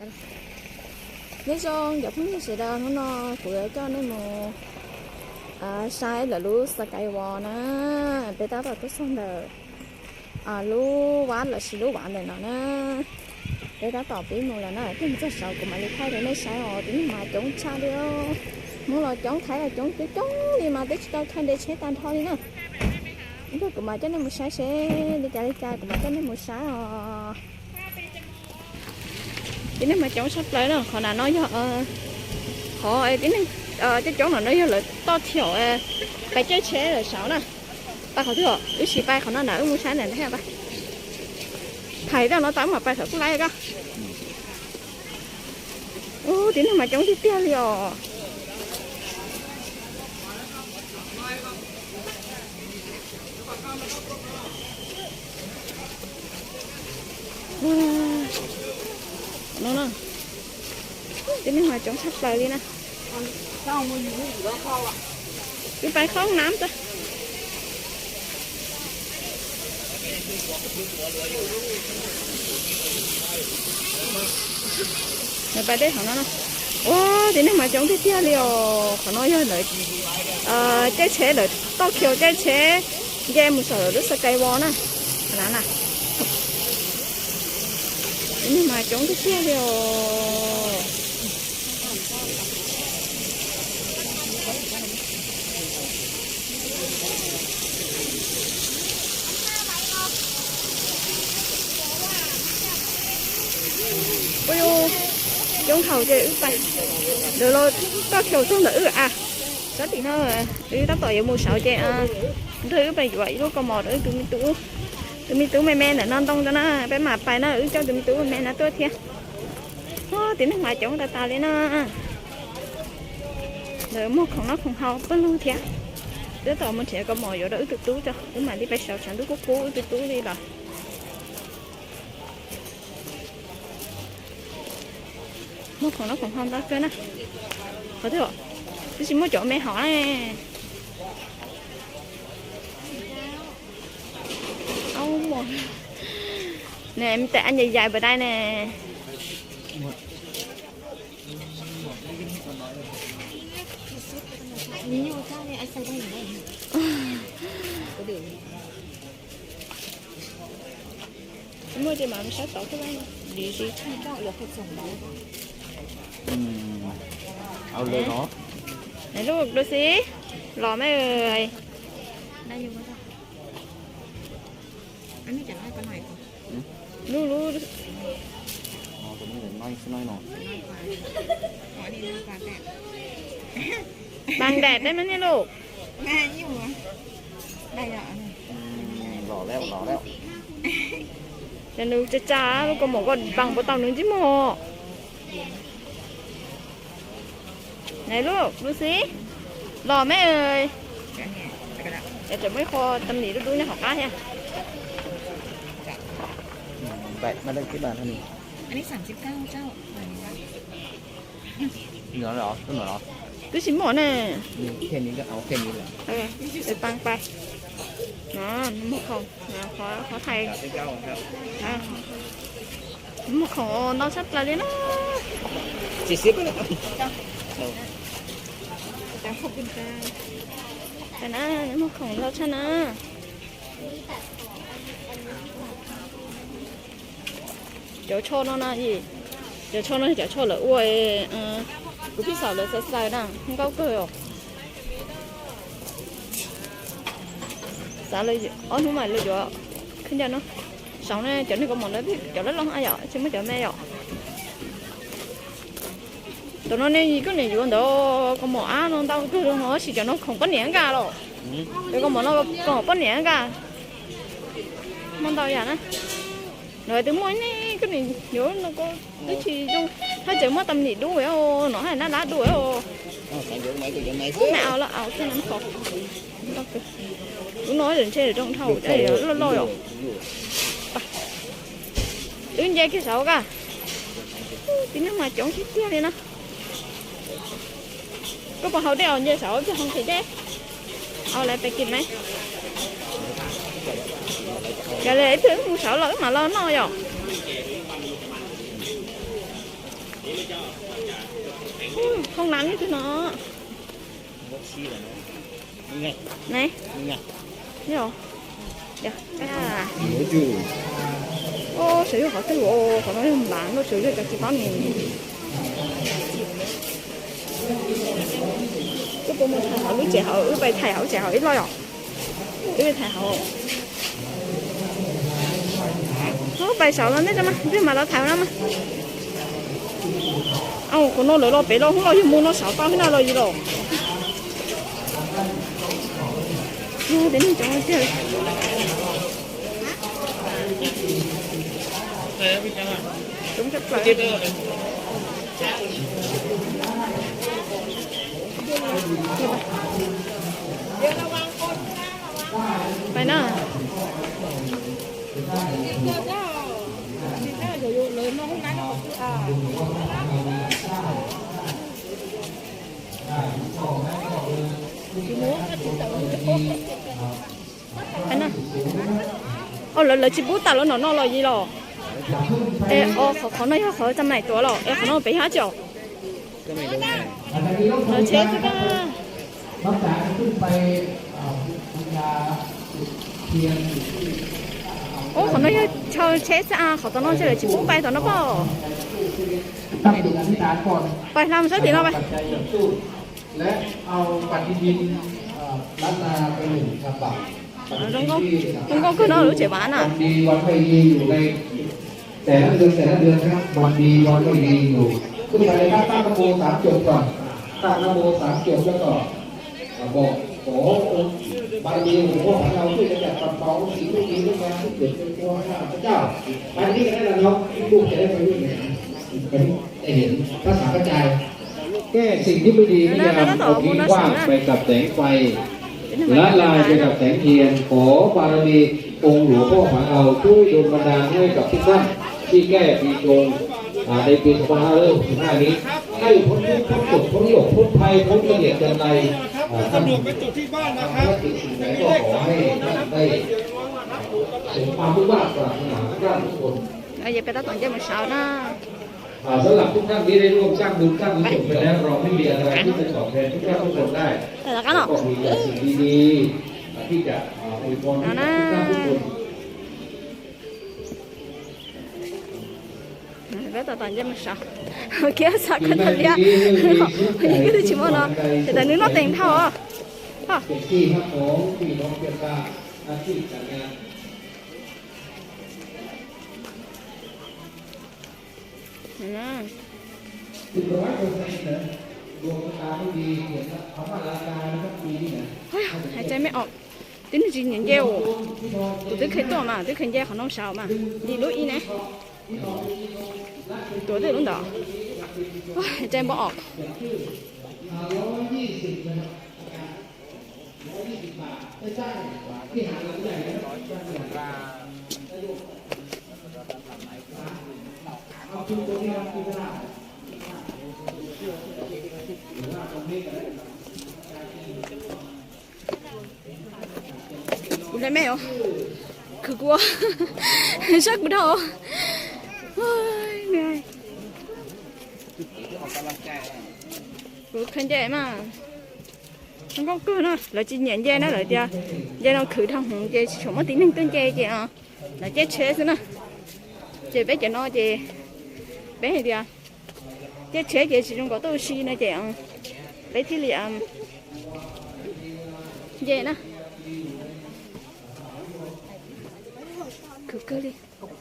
Nyob zoo cov phooj ywg sawv daws, hnub no kuv yuav coj nej mus saib lawv lub Sky Walk na. Peb tab tom tuaj txog ntawm lub vaj los sis lub vaj ntawm no na. Peb tab tom pib mus lawm na, peb mus txog saud kuv mam li thaij rau nej saib os. Tib neeg mas coob tshaj li os. Hmoob los coob, Thaib los coob, coob coob li mas twb tsis tau thaij nres tsheb tag nrho li na. Ib pliag kuv mam coj nej mus saib seb li cas li cas kuv mam coj nej mus saib os. Tib neeg mas coob tshaj plaws na, qhov na no yog qhov tib neeg coob coob no no yog lawv toj thiaum pais caij tsheb lawm saud na. Pais qhov twg os? Wb sim pais qhov no na, wb mus saib na, pais. Thaiv tau no tau wb mam pais thaum kuj laib ko. Ub, tib neeg mas coob tiag tiag li os. No, tib neeg mas coob tshaj plaws li na. Wb pais khoob nam tso. Lawv pais deb qhov no na. Ua, tib neeg mas coob tiag tiag li os. Qhov no yog lawv caij tsheb, lawv toj khiaus caij tsheb nce mus saum lub Sky Walk na. Qhov no na, tib neeg mas coob tiag tiag li os. Ua, coob dhau ces wb pais, lawv los toj khiaus txog ntawm wb a. Sab tim no wb tab tom yuav mus saud ces nrog wb pais yuav ib lub kaus mom rau wb tus me tub, tus me tub me me ntawm no ntoo rau na, peb mam pais na, wb coj tus me tub me me no tuaj thiab. Ua, tib neeg mas coob tas tas li na. Lawv muag khoom noj khoom haus pawg lug thiab. Wb tab tom mus nrhiav kaus mom yuav rau wb tus tub tso, wb mam li pais saud, tshav ntuj kub kub wb tus tub li lawm. Muag khoom noj khoom haus ntau kawg na. Qhov twg os? Twb tsis muaj cov me hov ne. Au, muaj ne, me tais a yais yais npam dai ne. Tsis muaj ces mam sab tod thiab, dim zis tshaj. Au lawm no. Nais lub Lucy, los me. Lub lub. Pab daim peb me niaj lub. Ces nws tsa tsa lub kaus mom ko pab puas tau nws ntsej muag. Nais lub Lucy, los me. Ces tseem muaj ib qho tam nim dub dub nyob hauv qab thiab. Twb tsis muaj ne. Pab pais. No, muag khoom, qhov thaiv. Muag khoom ntau tshaj plaws li na. Muag khoom ntau tshaj na. Cov tsho no na, cov tsho no cov tsho lawv ua, kuv pib xav lawv xav xaws na, nkauj kawg os. Xav ob hnub mas lawv yuav khwb ncaws no. Saud ne cov niag kaus mom ntawd cov loj loj yom, tsis muaj cov me yom. Tam no ne koj niam yuav ntawd kaus mom ab no ntau kawg li no, tab sis cov no khoom poj niam nkaus los. Cov kaus mom no khoom poj niam nkaus. Muaj ntau yam na. Lawv twb muaj ne, koj niam yuav no ko twb tsis zoo, haj tseem muaj tam nim dub no haj lab lab dub. Lub no ntshe zoo dhau, loj loj yom. Wb nce kiag saud ko. Tib neeg mas coob tiag tiag li na. Koj puas haus dej os? Nce saud ib pliag haus kiag dej. Au, lawv pem kis me. Yog li ib pliag wb mus saud los wb mam los noj yom. Hoob nab li twg no? Nai, yog, sawv yog qhov twg, qhov no yog npav no sawv yog cov tsis paub ne. Wb puas mus thaij hauv lub tsev hauv, wb pais thaij hauv lub tsev hauv ib los yom? Wb pais thaij hauv. Pais saud los nej, nej mam los thaij na mas. Qhov no lawv los pem los hoob los yog mus no saud tau thiab na los yog los. Ub, tej neeg coob tiag. Coob tshaj plaws. Pais na. Lawv, lawv tsis pub tawm lawv nom no los yog los? Es qhov, qhov no yog qhov tsa maim tuav los es qhov no pem yog dab tsi os? Lawv tsheb xwb. Ub, qhov no yog chaw tsheb xwb, qhov tom no ces lawv tsis pub pais tom no pob. Pais hla mus sab tim no pais. Zoo nkauj, zoo nkauj kawg no lub tsev vaj na. Tag na mô tám chục phần, tag na mô tám chục cho tỏ, bộ, bộ, ba đi bộ phận đầu tư cho các phần mẫu sĩ lũ đi nước nga tiếp tục cho vua phan các cháu. Ba đi cái đó là nó cũng cũng sẽ phải như vậy. Thể hiện phát xạ các chai. Cáiสิ่งที่ไม่ดีพยายามเอาทิ้งขว้างไปกับแสงไฟ ละลายไปกับแสงเทียน ขอบารมีองค์หลวงพ่อผาเทาช่วยดลบันดาลให้กับทุกท่านที่แก้ปีชง อ่า ในปีสองพันห้าร้อยหกสิบห้านี้ ให้พ้นทุกข์พ้นโศกพ้นโรคพ้นภัยพ้นเสนียดจัญไร อ่า ท่าน ท่านคิดสิ่งใดก็ขอให้ท่านได้สมความมุ่งมาดปรารถนาทุกท่านทุกคน Peb tab tom nce mus saud na. อ่า สำหรับทุกท่านที่ได้ร่วมสร้างบุญสร้างกุศลไปแล้ว เราไม่มีอะไรที่จะตอบแทนทุกท่านทุกคนได้ แต่ก็มีแต่สิ่งดีๆที่จะอวยพรทุกท่านทุกคน Peb tab tom nce mus saud. Kiab xav koj tag liab. Yus twb tsis muaj no, ces tas nws noj tees dhau. Hais cai me os, twb nws tsis nyiam nce os. Tus twb kheev tuaj mas twb kheev nce qhov no saud mas, li lub ib ne. Tuav twb lub ntawd. Hais cai npau os. Kuv nrog mej os, khwv kuv, sab kuv dhau. Kuv kheev nce mas zoo nkauj kawg na, lawv tsis nyiam nce na, lawv tias nce no khwv dhau hwv ces tsis tshua muaj tib neeg tuaj nce ces lawv caij tsheb xwb na. Ces peb cov no ces peb hais tias caij tsheb ces tsis zoo nkauj tuaj ua si no ces peb thiaj li nce na. Khwv kawg li. Kuv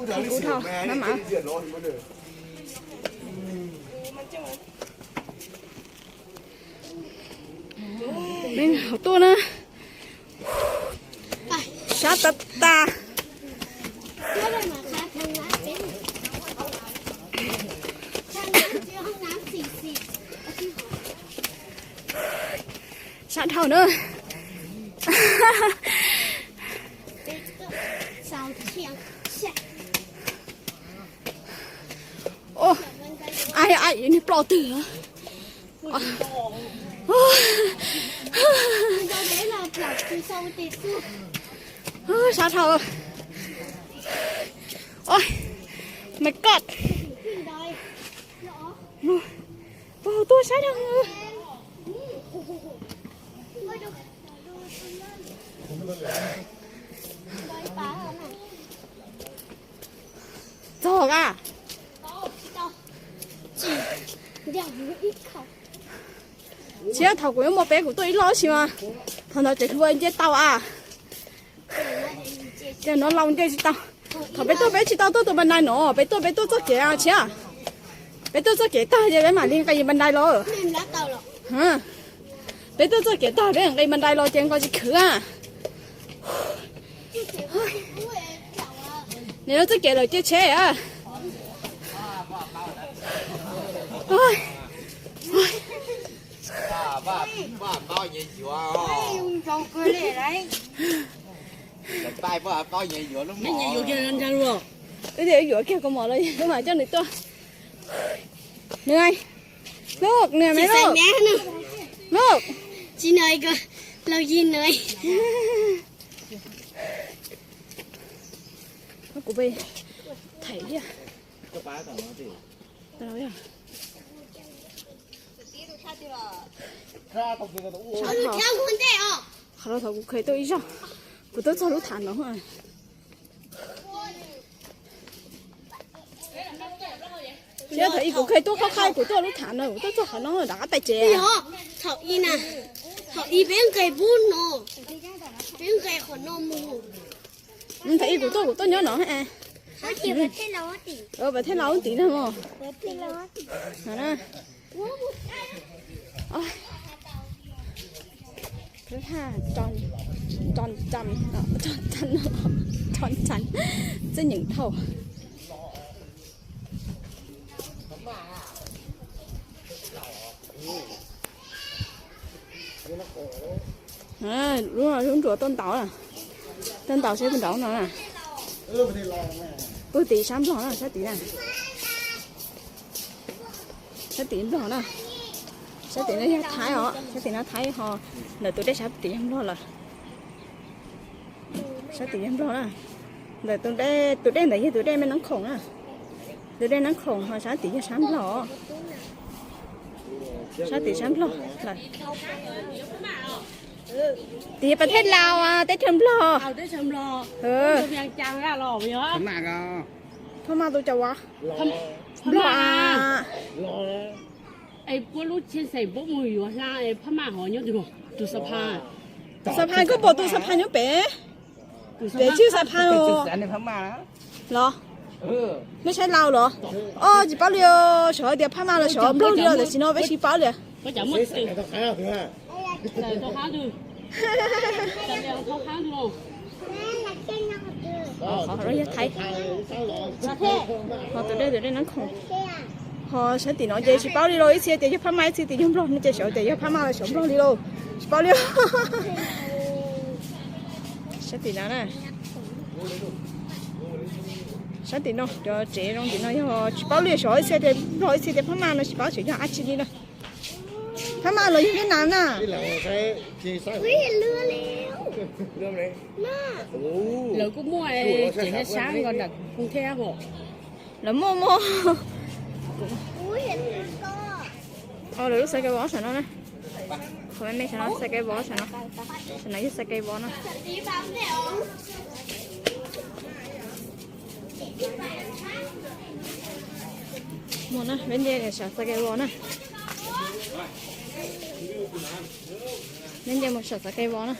dhau maj mam. Peb hauv tuaj na. Sab tas tas. Sab dhau na. Niag ploj twg. Sab dhau. Oh my god. Tuaj sab dhau. Txog a. Thiab thaum kuv yuav muaj peb kuv tuaj ib loj si mas thaum ntawd tseem hlua nce tau a. Ces no laus nce tsis tau. Thaum peb tuaj peb tsis tau tuaj tus npas ntais no, peb tuaj peb tuaj txoj kev tshiab. Peb tuaj txoj kev tag ces peb mam li nqis npas ntais los. Peb tuaj txoj kev tag peb nqis npas ntais los ces nqos tsis khwv a. Nws lub txoj kev lawm cia tsheb a. Wb yuav kiag kaus mom los wb mam coj nws tuaj. Nws, Luj, nws me Luj. Luj. Kuv thaiv thiab. Qhov no thaum kuv kheev tuaj ib zaug, kuv tuaj txog lub thav no. Thiab thaum ib kuv kheev tuaj qhov qhaib kuv tuaj lub thav no kuv tuaj txog qhov no rov qab pais tsev. Thaum ib na, thaum ib peb nqes pub no, peb nqes qhov no mus. Thaum ib kuv tuaj kuv tuaj nyob no. Pas thej laus tim no mog. Lub thaj tron tsan, tron tsan, txawj nyeem thauj. Lub, lub nruas tuaj ntaus, tuaj ntaus sab nraud no na. Puag tim sab nplog na, sab tim na. Sab tim nplog na. Sab tim no yog Thaib os, sab tim no Thaib ho. Ntawm tus dej sab tim yog nplog lawm. Sab tim yog nplog na. Ntawm tus dej, tus dej ntawd yog tus dej me Nab Khoom na. Tus dej Nab Khoom ho sab tim yog sab nplog. Sab tim sab nplog lawm. Tim pas thej laus teb chaws nplog. Phab Maj tus cas vas? Nplog. Puab lub tsheb xeem puab mus yuav hla Phab Maj hov nyob tus xab phas. Xab phas koj pom tus xab phas nyob pem. Pem tshwj xab phas los. Mej saib laus los? Os, tsis paub li, xyov tias Phab Maj los xyov nplog li os, tam sim no peb tsis paub li. Qhov no yog Thaib. Ho tus dej, tus dej Nab Khoom. Ho sab tim no ces tsis paub li lauj, ib txhia tias yog Phab Maj, ib txhia tias yog nplog, no ces xyov tias yog Phab Maj los xyov nplog li lauj, tsis paub li. Sab tim no na. Sab tim no, cov tsev zoo tim no yog tsis paub li, xyov ib txhia tias nplog, ib txhia tias Phab Maj no tsis paub xyov yog dab tsi li na. Phab Maj los yog Viaj Nam na. Lawv kuj muaj tsev hab sab nkaus nram Koob Theb hos. Lawv muaj muaj. Lawv lub xav kais vov saum no na. Qhov me me saum no xav kais vov saum no. Saum no yog xav kais vov no. Mus na, peb nce saum xav kais vov na. Peb nce mus saum xav kais vov na.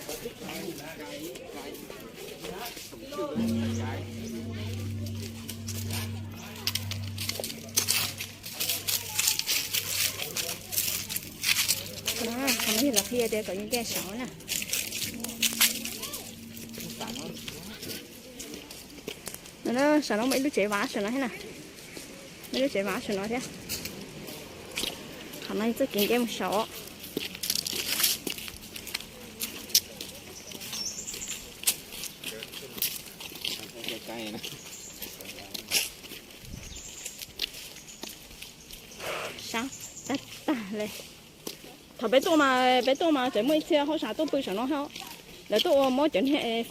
Qhov no yog lawv qhia tias kom nce saud na. Saum no muaj ib lub tsev vov saum no thiab na. Muaj ib lub tsev vov saum no thiab. Qhov no txoj kev nce mus saud. Tag tag li. Thaum peb tuaj mas, peb tuaj mas tseem muaj ib txhia hauj sam tuaj pw saum no thiab. Lawv tuaj ua muab cov niag,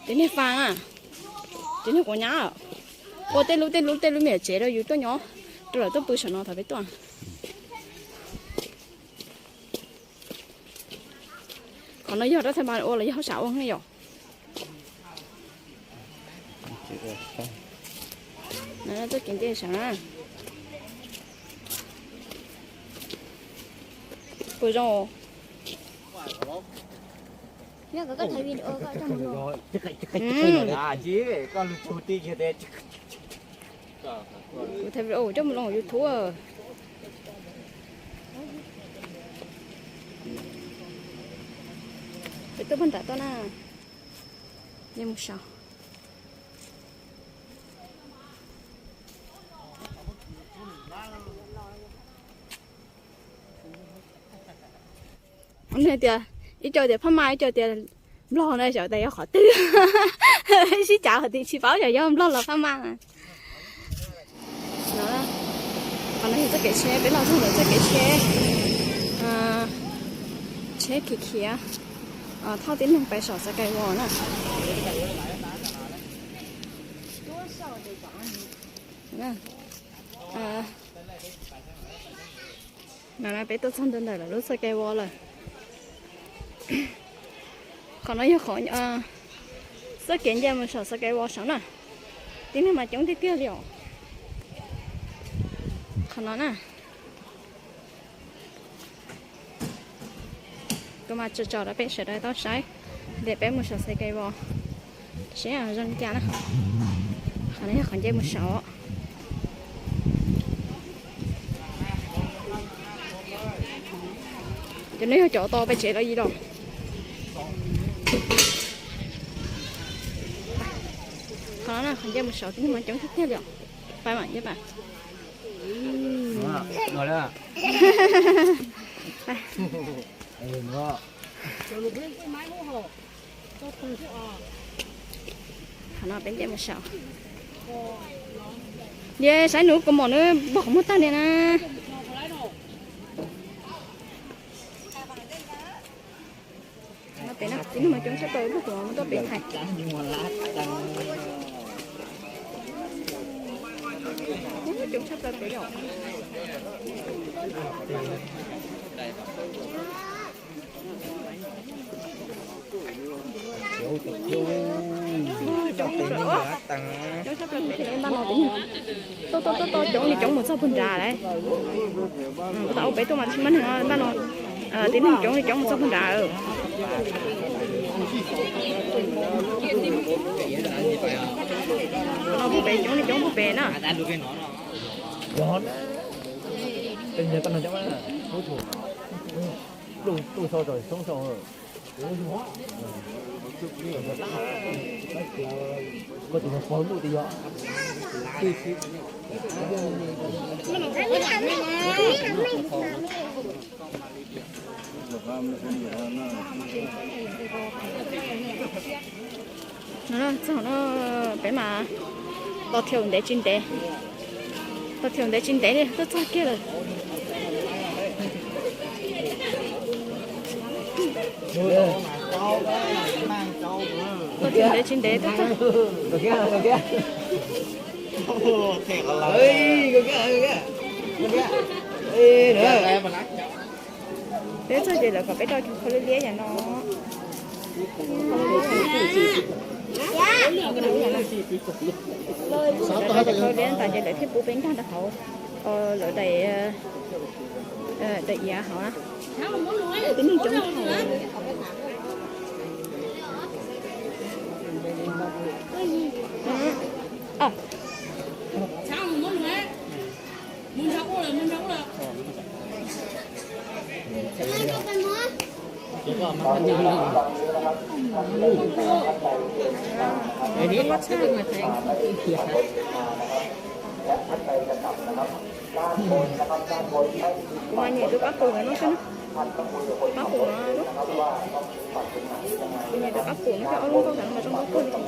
cov niag fas, cov niag quav nyab, ua tej lub tej lub tej lub me nyuam tsev rau yus tuaj nyob, rau lawv tuaj pw saum no thaum peb tuaj. Qhov no yog rab tha mas ua los yog hauj sam ua ne yom? Txoj kev ntej saum na. Puas zoo? Kuv thaij video coj mus loo YouTube. Peb tuaj pag nram tuaj na, nej mus saum. Tias, ib co tias Phab Maj, ib co tias Nplog na, xyov tias yog qhov twg. Sib cav qhov twg tsis paub xyov yog Nplog los Phab Maj. Qhov no yog txoj kev tsheb, peb los txog ntawm txoj kev tsheb, tsheb khiav khiav thauj tib neeg pais saum Xav Kais Vos na. No peb tuaj txog ntua ntawm lawv lub Xav Kais Vos lawm. Qhov no yog qhov txoj kev nce mus saum Xav Kais Vos saud na. Tib neeg mas coob tiag tiag li os. Qhov no na. Kuv mas tso tso rau peb sawv daws tau saib, ntawm peb mus saum Xav Kais Vos seb zoo li cas na. Qhov no yog qhov nce mus saud. Cov no yog cov tau peb tsev los yim los. Qhov no qhov nce mus saud tib neeg mas coob tiag tiag li os. Pais mam nce pais. Qhov no peb nce mus saud. Ye saib nws kua mom nws npog qhov muag tag li na. Peb no tib neeg mas coob tshaj plaws, lub kuv tuaj pem thaiv. Coob tshaj plaws pem os. Coob tshaj plaws pem, npaj no tib neeg tuaj tuaj tuaj tuaj coob li coob mus txog puag nrad lawm. Kuv tau ua peb tuaj mas tsis muaj neeg, npaj no tib neeg coob li coob mus txog puag nrad. Puag pem coob li coob puag pem na. Txog no peb mas tos thiaus ntev tsis ntev, tos thiaus ntev tsis ntev li tuaj txog kiag lawm. Tos thiaus ntev tsis ntev tuaj txog. Peb txog ces lawv kom peb rau cov khaub liab liab yam no. Lawv rau cov khaub liab tas ces lawv thiaj pub peb nkag rau hauv lawv daim, daim iav hauv na. Tib neeg coob dhau. Kuv mas nyiam tus pab pum no xwb na. Pab pum no, kuv nyiam tus pab pum no xwb, ob lub nkauj ntawd mas zoo nkauj kawg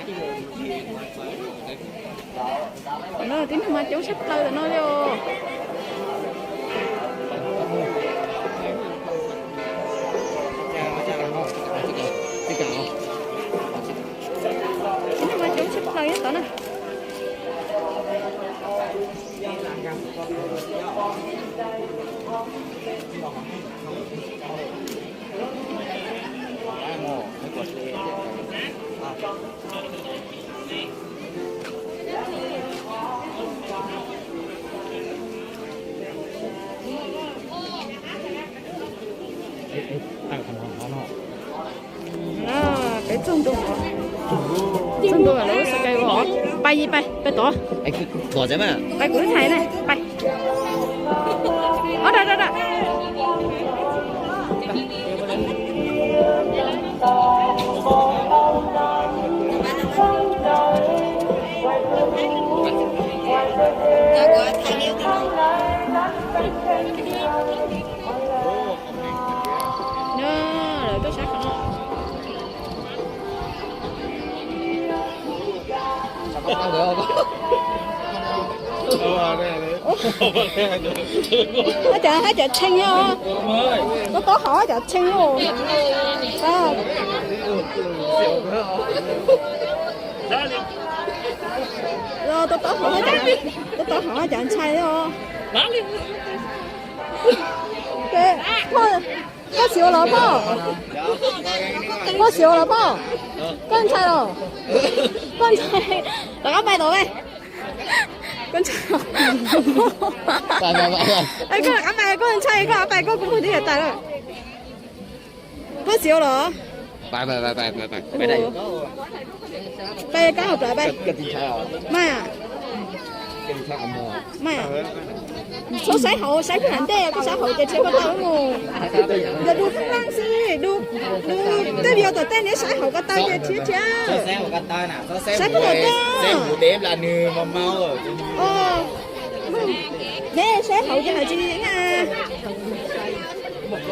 li. Tam no tib neeg mas coob tshaj plaws tam no li os. Tib neeg mas coob tshaj plaws nyob tod na. Peb txog ntua, txog ntua lawv xav cai os. Pais, pais, pais tod. Pais kuv hais na, pais. Os, da, da, da. Lawv tuaj saib qhov no. Hab cov, hab cov tshee os. Tob tob hauv hab cov tshee os. Tob tob hauv, tob tob hauv hab cov ntshai os. Koj xiav los poj? Koj xiav los poj? Koj ntshai los? Koj ntshai, rov qab pais tod. Koj ntshai, koj rov qab pais, koj ntshai koj rov qab pais, koj kuv mus twb yuav tas lawm. Koj xiav los? Pais kab hauv plawv pais. Mas, mas txhob saib hauv, saib puag nram ntej, koj saib hauv ces thiab koj tau mus. Yog du phab laj xwb, du, du tej video tom tej neb saib hauv ko taw ces thiab thiab. Saib puag tom tej. Neb saib hauv ces hais tsis na. Tus mas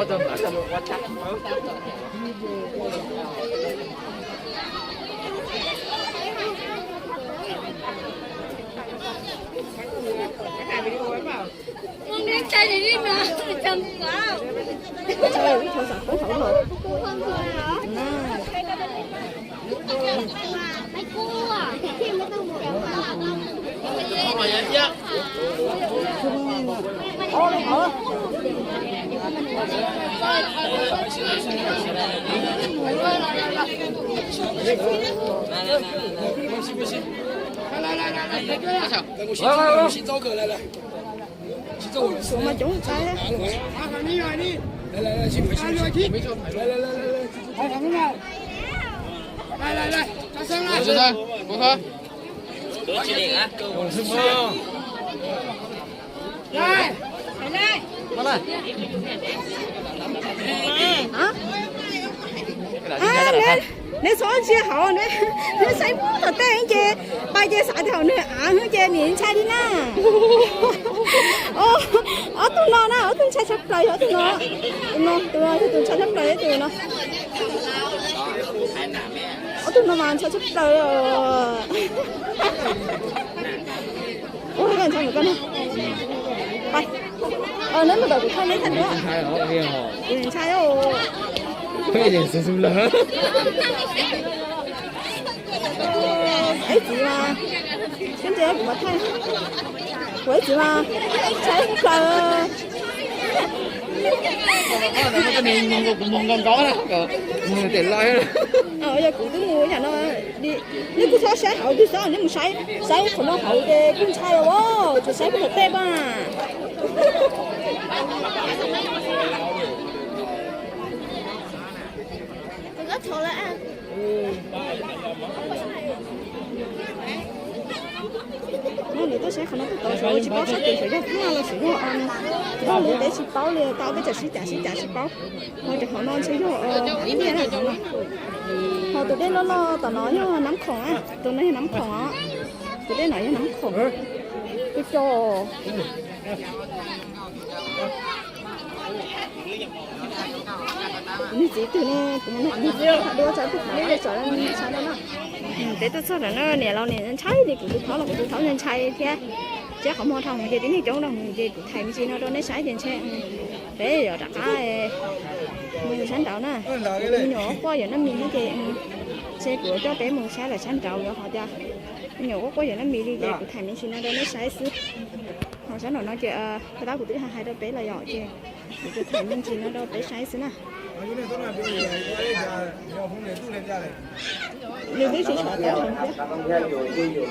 coob tas. Neb txhob ntsia hauv, neb saib puag tom tej ces pais ces xav tias hauv nws av ces nim ntshai li na. Ob tug no na, ob tug ntshai tshaj plaws yog ob tug no. Tus no, tus no yog tus ntshai tshaj plaws, tus no. Ob tug no mas ntshai tshaj plaws. Ua koj ntshai mus koj na. Pais. Neb mus tom kuv thaij neb thaij duab. Kuv ntshai os. Ib txiv mas, sib ntsib kuv mas thaij. Kuv ib txiv mas ntshai plaws. Yog kuv twb mus yam no, neb kuj txhob saib hauv twg xwb, neb mus saib, saib qhov no hauv ces kuj ntshai os, tsuas saib puag tom tej mas. No lawv tuaj saib qhov no tuaj tod, xyov tsis paub sab tid xyov yog Hmoob los xyov yog, yog lwm teb tsis paub li, tau peb cov sib cav sib cav tsis paub. Ho cov hauv no ntshe yog India na. Ho tus dej loj loj tom no yog Nab Khoom, tus no yog Nab Khoom os. Tus dej no yog Nab Khoom. Kuj co. Kuv niag txiv twg ne, kuv niag txiv twg thaij duab tsaib puag thav, tsaib tsaib no na. Peb tuaj txog ntawm no niam laus niam ntshai li, kuv tus thaub los kuv tus thaub ntshai thiab. Thiab qhov muag dhau mus ces tib neeg coob dhau mus ces kuv thaij me ntsis no rau nej saib ces ntshe peb yuav rov qab mus sab nraud na. Me nyuam quaj quaj yuav noj mis no ces ntshe kuv yuav coj peb mus saib lawm sab nraud, yuav hais tias me nyuam quaj quaj yuav noj mis li ces kuv thaij me ntsis no rau nej saib xwb. Ho sab nraum no ces tab kuv twb hais rau peb los yom ces kuv tsuas thaij me ntsis no rau peb saib xwb na. Nws twb tsis sawv tau heev thiab.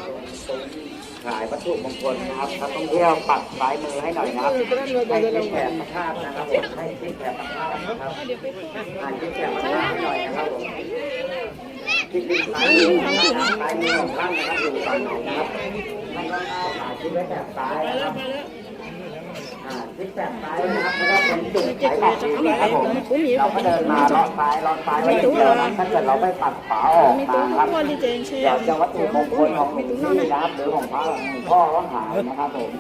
ขายวัตถุมงคลนะครับ นักท่องเที่ยวปัดซ้ายมือให้หน่อยนะครับ ให้คลิกแถบพระธาตุนะครับผม ให้คลิกแถบพระธาตุนะครับ อ่า คลิกแถบพระธาตุให้หน่อยนะครับผม คลิกซ้ายมือของท่านนะครับ ซ้ายมือของท่านนะครับ อยู่ฝั่งไหนนะครับ ท่านก็ถ่ายคลิกไว้แถบซ้ายนะครับ อ่า คลิกแถบซ้ายนะครับ แล้วก็เป็นจุดขายบัตรนะครับผม เราก็เดินมาเลาะซ้ายเลาะซ้ายไว้นิดเดียวนะครับ ถ้าเกิดเราไม่ปัดขวาออกมานะครับ เดี๋ยวจะวัตถุมงคลของหลวงพี่นะครับ หรือของพระหลวงพ่อก็หายนะครับผม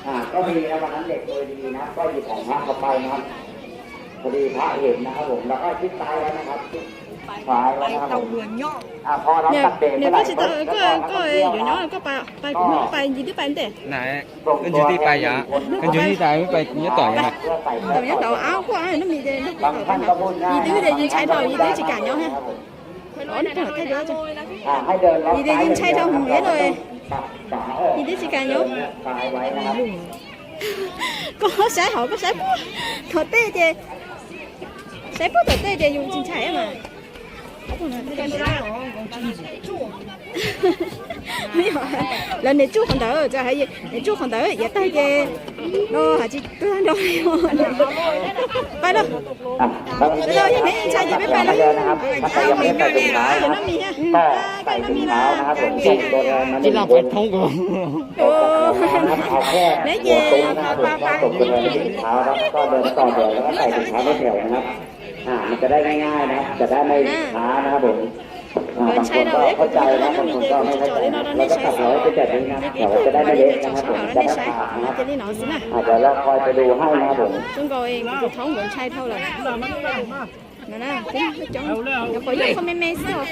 อ่า ก็มีนะ วันนั้นเด็กโดยดีนะ ก็หยิบของพระเขาไปนะครับ พอดีพระเห็นนะครับผม เราก็ชิดซ้ายไว้นะครับ ชิดซ้ายไว้นะครับผม อ่า พอเราตัดเบรกเมื่อไหร่ปุ๊บ แล้วก็นักท่องเที่ยวนะครับ ก็ Koj ntsib tib pais yom, koj ntsib tib pais nyob tom yom. Tom nyob tom av kuj noj mis ces bag tau na. Yus twb ntshai dhau, yus twb tsis kam nyob thiab. Yus twb ntshai dhau mus thiab no, yus twb tsis kam nyob. Koj saib hauv, koj saib puag tom tej ces, saib puag tom tej ces yus tsis ntshai mas. Lawv niam tsuj qhov ntawd, niam tsuj qhov ntawd iav tag ces no hais tsis tuag nrog li. Pais lauj, yeej ntshai ces peb pais lauj. Noj mis thiab, noj mis mas. Tsis lam pais thoob ko. Neb cesมันจะได้ง่ายๆนะ จะได้ไม่ช้านะครับผม บางคนก็เข้าใจนะ บางคนก็ไม่เข้าใจนะ เราก็ตัดร้อยไปแบบนี้นะ แถวจะได้ไม่เละนะครับผม จะได้ไม่ขาดนะครับ เดี๋ยวเราคอยไปดูให้นะครับผม Zoo nkaus kuv tus thaub nkawd ntshai dhau lawm. No na, kuv coob, nyuam qhuav yog kho me me xwb os.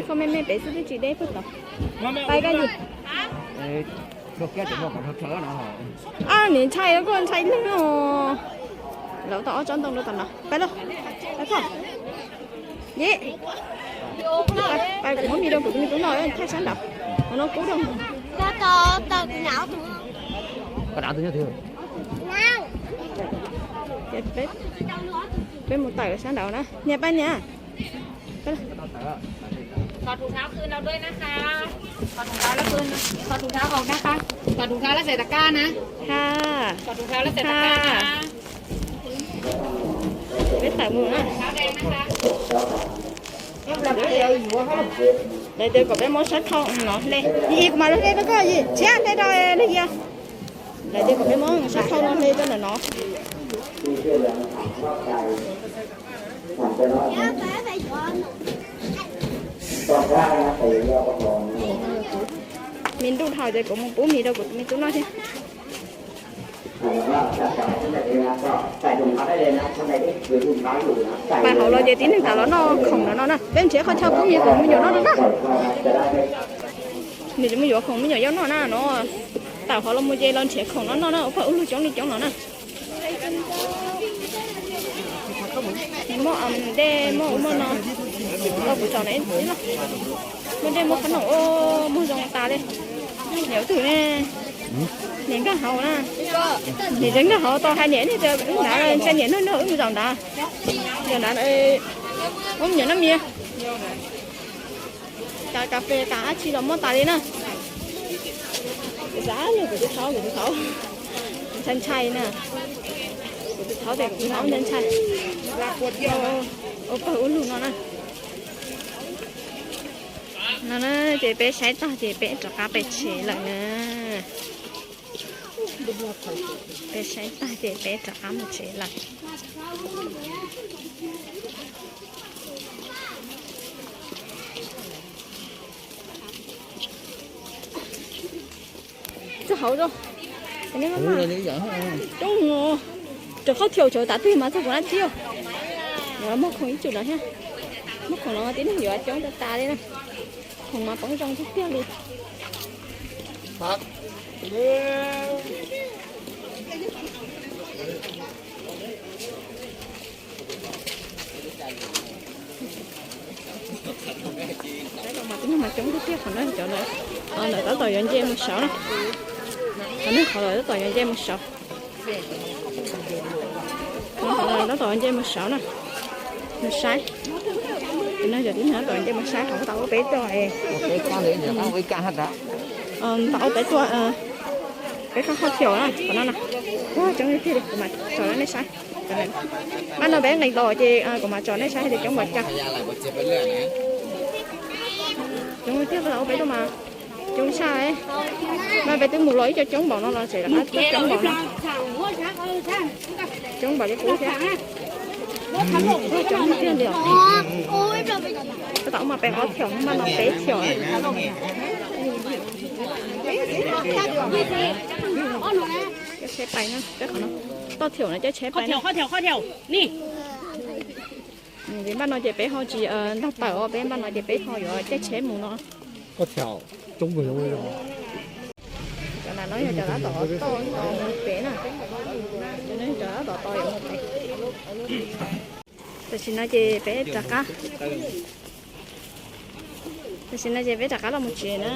Kho me me pem xwb twb tsis deb puag tod. Pais koj yim. Ab, nim ntshai kuj ntshai leeg os. Lawv tau ob tsob ntoo rau tom no. Pais lauj, pais koj. Ye, pais kuv muab mis rau kuv tus me tub noj thaij sab nraud. Ua no kub rau. Peb mus tawm sab nraud na. Niam pab niam. Thò thủ tháoคืนเราด้วยนะคะ Thò thủ tháoแล้วคืน Thò thủ tháoออกนะคะ Thò thủ tháoแล้วใส่ตะกร้านะ Thò thủ tháoแล้วใส่ตะกร้านะ Peb tawm mus na. Tháo đenนะคะ Lawv tias kom peb muab sab thau no hle. Yis, kuv mam li hle rau koj, Yis, tshiab hle rau Yis. Lawv tias kom peb muab sab thau no hle rau ntawm no. Mis ntuj dhau ces kuv mus pub mis rau kuv tus me tub noj thiab. Pais hauv los ces tib neeg tawm los noj khoom no no na. Peb nrhiav qhov chaw pub mis khoom me nyuam noj no na. Nws tsis mus yuav khoom me nyuam yaus noj na no. Tawm hauv los mus ces los nrhiav khoom no noj na, ua pawg ub lug coob li coob no na. Muaj dej muaj ub muaj no, tau kuv tsom na ib los. Muaj dej muaj qhob noom, muag zoo tas li. Niam ub twg ne? Niam nkag hauv na. Niam tsev nkag hauv tau hais niam ne, wb nrad ntshai niam nug nug wb mus zaum nrad. Zaum nrad, muab me nyuam noj mis. Cov kas fes tas dab tsi los muaj tas li na. Kuv xav nug kuv tus thaub, kuv tus thaub ntshai ntshai na. Kuv tus thaub tias kuv tus thaub ntshai ntshai. Ua pawg ub lug no na. No na, ces peb saib tag ces peb rov qab pem tsev lawm na. Peb saib tag ces peb rov qab mus tsev lawm. Txog hauv zoo. Coob, rau qhov chaw tav twg mas txog kuv na thiab. Yuav muag khoom ib tsum no thiab. Muag khoom no tib neeg yuav coob tas tas li na. Khoom mas poob zoo tiag tiag li. Mas coob tiag tiag, qhov no cov lawv tab tom yuav nce mus saud na. Qhov no qhov lawv tab tom yuav nce mus saud. Qhov no tab tom nce mus saud na, mus saib. Cov no cov tib neeg tab tom nce mus saib qhov tau ua peb tuaj. Tau ua peb tuaj, peb qab hauj thiaum na, qhov no na. Coob tiag tiag li, kuv mam tso rau nej saib. Pab no peb nqis los ces kuv mam tso nej saib tias coob npaum cas. Coob tiag, tau ua peb tuaj mas coob tshaj. Mas peb twb mus los ib co coob npaum no los tseem rov qab tuaj coob npaum no. Coob npaum li qub thiab. Coob tiag li os. Tab tom ua mas peb ob thiaum, pab no peb thiaum. Caij tsheb pais na, peb qhov no, toj thiaum no caij tsheb pais na. Peb npaj no ces peb ho tsis ntaug taws os, peb npaj no ces peb ho yuav caij tsheb mus no. Cov no yog cov tab tom toj mus pem na. Cov no yog cov tab tom toj yuav mus pem. Tam sim no ces peb rov qab, tam sim no ces peb rov qab los mus tsev na.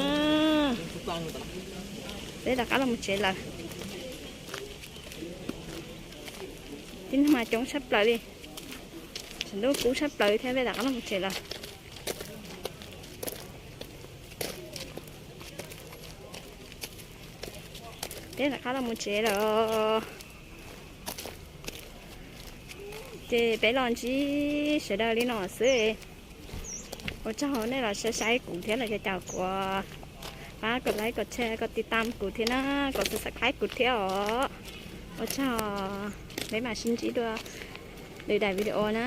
Peb rov qab los mus tsev lawm. Tib neeg mas coob tshaj plaws li. Tsaus ntuj kub tshaj plaws thiab, peb rov qab los mus tsev lawm. Peb rov qab los mus tsev lawm. Ces peb los ntsib sawv daws li no xwb. Ua tsaug nej los saib saib kuv thiab los caum kuv, pab kom like, kom share, kom tiv tam kuv thiab na, kom subscribe kuv thiab os. Ua tsaug, peb mam sib ntsib dua lwm daim video na.